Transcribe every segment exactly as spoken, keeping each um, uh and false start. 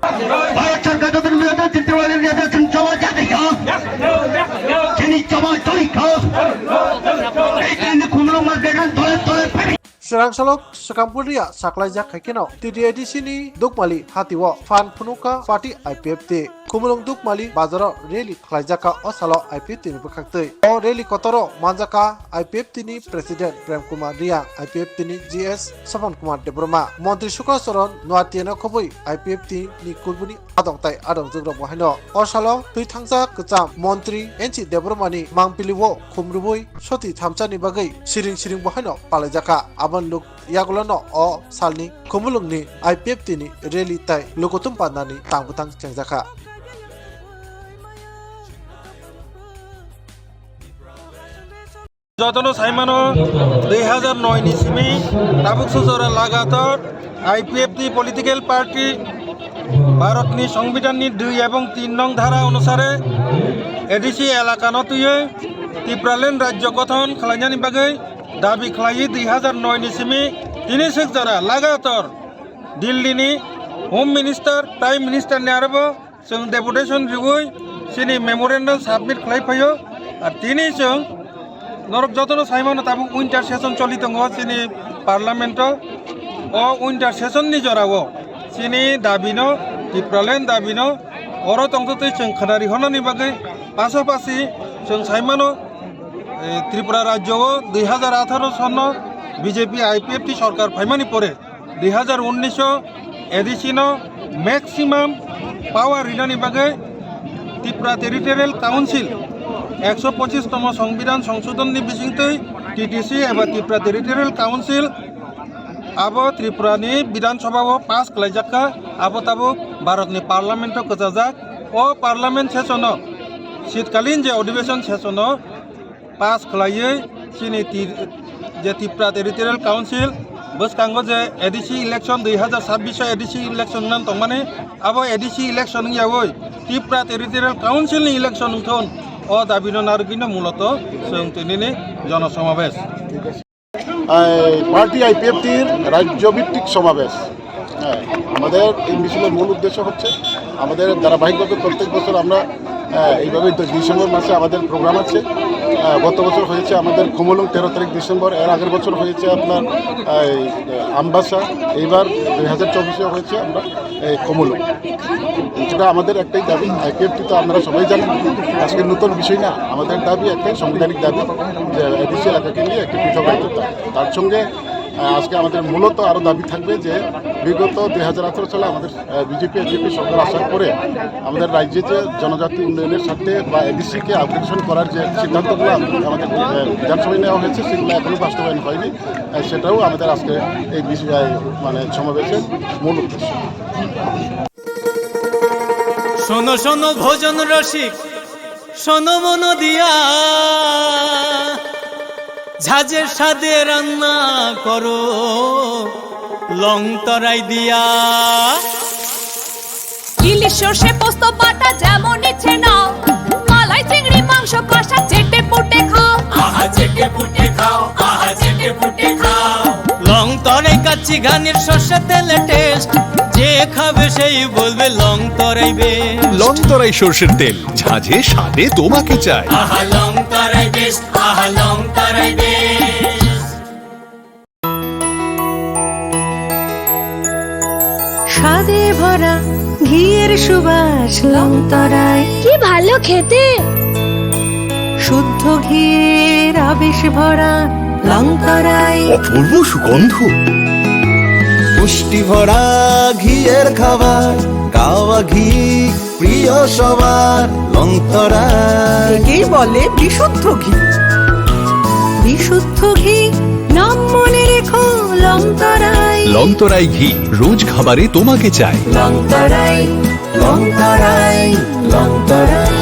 ভারত সরকার তাদের বিরুদ্ধে তীব্র নির্যাতন চালাতে চায়। তিনি জবাব তৈরি কর। এই তিন খুমলুং মার্কেটের তলে তলে ফেলে। Chwrangsalok swkang pulriya saklaijak hai kheno T T A D C ni Dukmali hatio phan phunukha party I P F T. Khumulwng Dukmali bazaro rally khlaijakha o salo I P F T ni bwkhaktwi. O rally kotoro manjakha I P F T ni President Prem Kumar Reang, I P F T ni G S Swapan Kumar Debbarma, Montri Sukla Charan Noatia no khobwi I P F T ni kubuni adong tai adong jugrok bo haino. O salo twi thangsa kwcham Montri N C Debbarma ni mangpili o khumrubui soti thamsa ni bagwi siring siring bo haino palaijakha. Aboni luk yagulo no o salni Khumulwng ni I P F T ni rally tai lukuthum pandani tang bwtang chengjakha. Jotono saimano, dui hazar noi ni simi tabuk sujora lagatar I P F T political party Bharat ni Songbidan ni dui ebong tin nong dhara onusare A D C elaka no twiwi Tipraland rajyo gothon khlainani bagwi dabi khlaiwi dui hazar noi ni simi tini swk jora lagatar Delhi ni Home Minister, Prime Minister ni arobo chwng deputation riwi chini memorandum submit khlai phaio. Ar tini chwng norok jotono saimano tabuk winter session choli tongo chini parliament o. O winter session ni jorao chini dabi no, Tipraland dabi no oro tongtotwi chwng khwnari hwnani bagwi pasapasi chwng saimano, eh, Tripura rajyo o dui hazar atharo sonno B J P I P F T sorkar phaimani pore dui hazar unnish o A D C no maximum power rinani bagwi Tripura Territorial Council ekso pochis tomo Songbidan Songshodhon ni bisingtwi T T C eba Tripura Territorial Council abo Tripura ni Bidhan Sabha o pass khlaijakha, abo tabuk Bharat ni Parliament o kwchajak. O Parliament session o, shitkalin je Adhiveshon session o, pass khlaiwi chini ti-, je Tripura Territorial Council bwskango je A D C election dui hazar sabbish o A D C election wngna tongmani, abo A D C election wngyawi Tripura Territorial Council ni election wngthon, o dabi no narwgwi no muloto chwng tinini jonosamabesh. এই পার্টি আইপিএফটির রাজ্যভিত্তিক সমাবেশ। হ্যাঁ, আমাদের এই মিছিলের মূল উদ্দেশ্য হচ্ছে, আমাদের ধারাবাহিকভাবে প্রত্যেক বছর আমরা, আহ, এইভাবে ডিসেম্বর মাসে আমাদের প্রোগ্রাম আছে। আহ, গত বছর হয়েছে আমাদের খুমুলুং তেরো তারিখ ডিসেম্বর, এর আগের বছর হয়েছে আপনার, আহ, এই, আহ, আমবাসা, এইবার দুই হাজার চব্বিশে হয়েছে আমরা এই খুমুলুং। যেটা আমাদের একটাই দাবি, আইপিএফটি তো আপনারা সবাই জানেন, আজকে নতুন বিষয় না। আমাদের দাবি একটাই, সাংবিধানিক দাবি, যে এডিসি এলাকাকে নিয়ে একটি পৃথক রাজ্য চাই। তার সঙ্গে, আহ, আজকে আমাদের মূলত আরও দাবি থাকবে যে বিগত দুই হাজার আঠারো সালে আমাদের, আহ, বিজেপি এনসিপি সরকার আসার পরে আমাদের রাজ্যে যে জনজাতি উন্নয়নের স্বার্থে বা এডিসিকে আপগ্রেডেশন করার যে সিদ্ধান্তগুলো আমাদের, আহ, বিধানসভায় নেওয়া হয়েছে, সেগুলো এখনো বাস্তবায়ন হয়নি। আহ, সেটাও আমাদের আজকে এই বিশ-, আহ, মানে সমাবেশের মূল উদ্দেশ্য। শোনো শোনো ভোজন রসিক, শোনো মন দিয়া, ঝাঁঝের স্বাদে রান্না করো লং তরাই দিয়া। ইলিশ সর্ষে পোস্ত বাটা যেমন ইচ্ছে নাও, মালাই চিংড়ি মাংস কষা চেটে পুটে খাও। আহা চেটে পুটে খাও, আহা চেটে পুটে খাও। লং তরাই কাচ্চি ঘানির সর্ষে তেলে টেস্ট, যে খাবে সেই বলবে লং তরাই বেস্ট। লং তরাই সর্ষের তেল, ঝাঁঝে স্বাদে তোমাকে চাই। আহা লং তরাই বেস্ট, আহা লং তরাই বেস্ট। স্বাদে ভরা ঘিয়ের সুবাস লং তরাই। কি ভালো খেতে! শুদ্ধ ঘিয়ের আবেশ ভরা লং তরাই। অপূর্ব সুগন্ধ। পুষ্টি ভরা ঘিয়ের খাবার, গাওয়া ঘি প্রিয় সবার লং তরাই। একেই বলে বিশুদ্ধ ঘি। বিশুদ্ধ ঘি, নাম মনে রেখো লং তরাই। লং তরাই ঘি, রোজ খাবারে তোমাকে চাই। লং তরাই, লং তরাই, লং তরাই।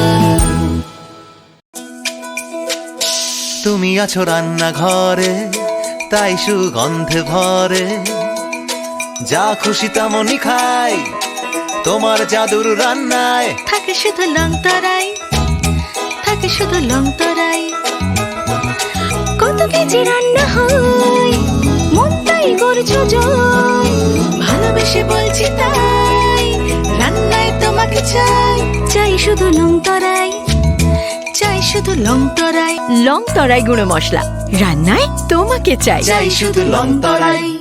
তুমি আছো রান্নাঘরে, তাই সুগন্ধে ভরে। যা খুশি তেমনই খাই, তোমার জাদুর রান্নায়। থাকে শুধু লং তরাই, থাকে শুধু লং তরাই। কত কেজি রান্না হয়, মন তাই করছো জয়। ভালোবেসে বলছি তাই, রান্না শুধু লং তরাই, চাই শুধু লং তরাই। লং তরাই গুঁড়ো মশলা, রান্নায় তোমাকে চাই। চাই শুধু লং তরাই।